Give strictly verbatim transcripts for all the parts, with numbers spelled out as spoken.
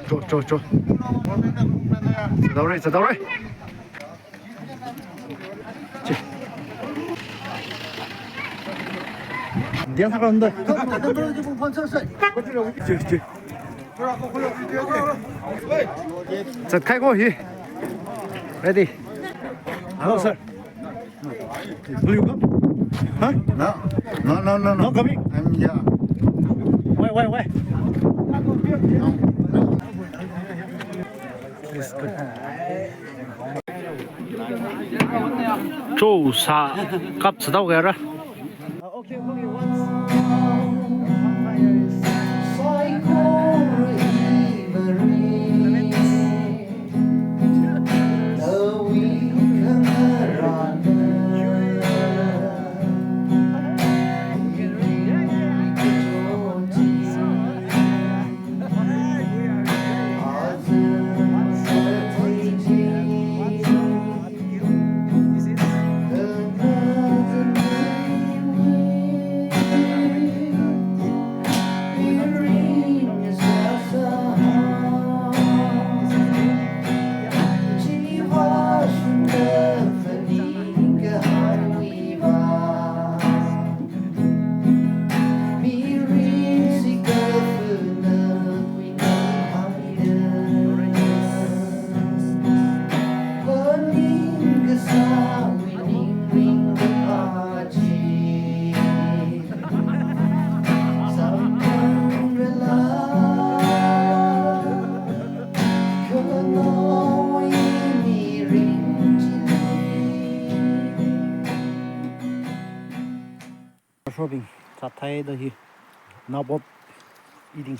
ꯆꯣ, ꯆꯣ, ꯆꯣ꯫ ꯆꯠꯗꯧꯔꯦ, ꯆꯠꯗꯧꯔꯦ꯫ ꯆꯦ꯫ ꯗꯤꯌꯥ ꯊꯥꯛꯔꯝꯗ꯫ ꯆꯦ, ꯆꯦ꯫ ꯆꯠꯈꯥꯏꯀꯣ ꯍꯤ꯫ Ready? Hello, sir. Will you come? Huh? No. No, no, no, no. Not coming? I'm, yeah. Why, why, why? Cho sa kap sa tau kaya ra. Okay, okay, once. Shopping, chat thai da hi. Nabob eating.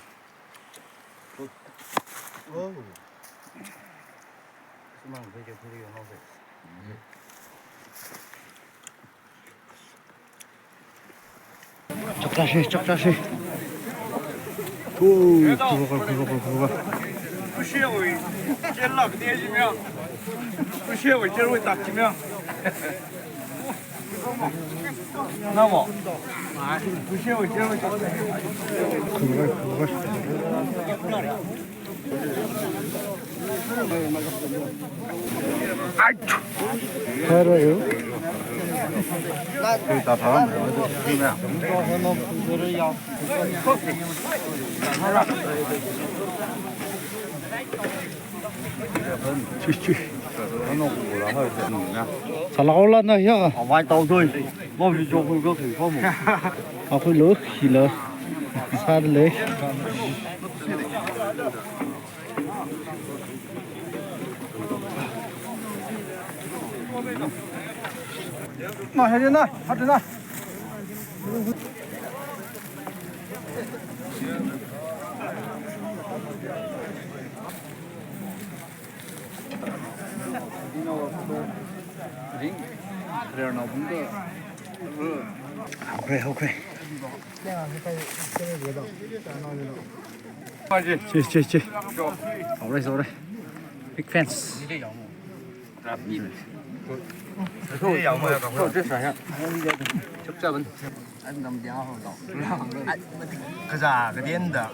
Oh. Chakcha shi, chakcha shi. Oh, kuroka, kuroka, kuroka. Chui, chui. Salak ola na ya. Awai tau doi. Mau video khui ko khui ko mo. Akhui lo, hi lo. Sa de le. Na, hede na, hede na. Haokre, haokre. Chi, chi, chi. Haore, haore. Big fans. Kaza, kadienda.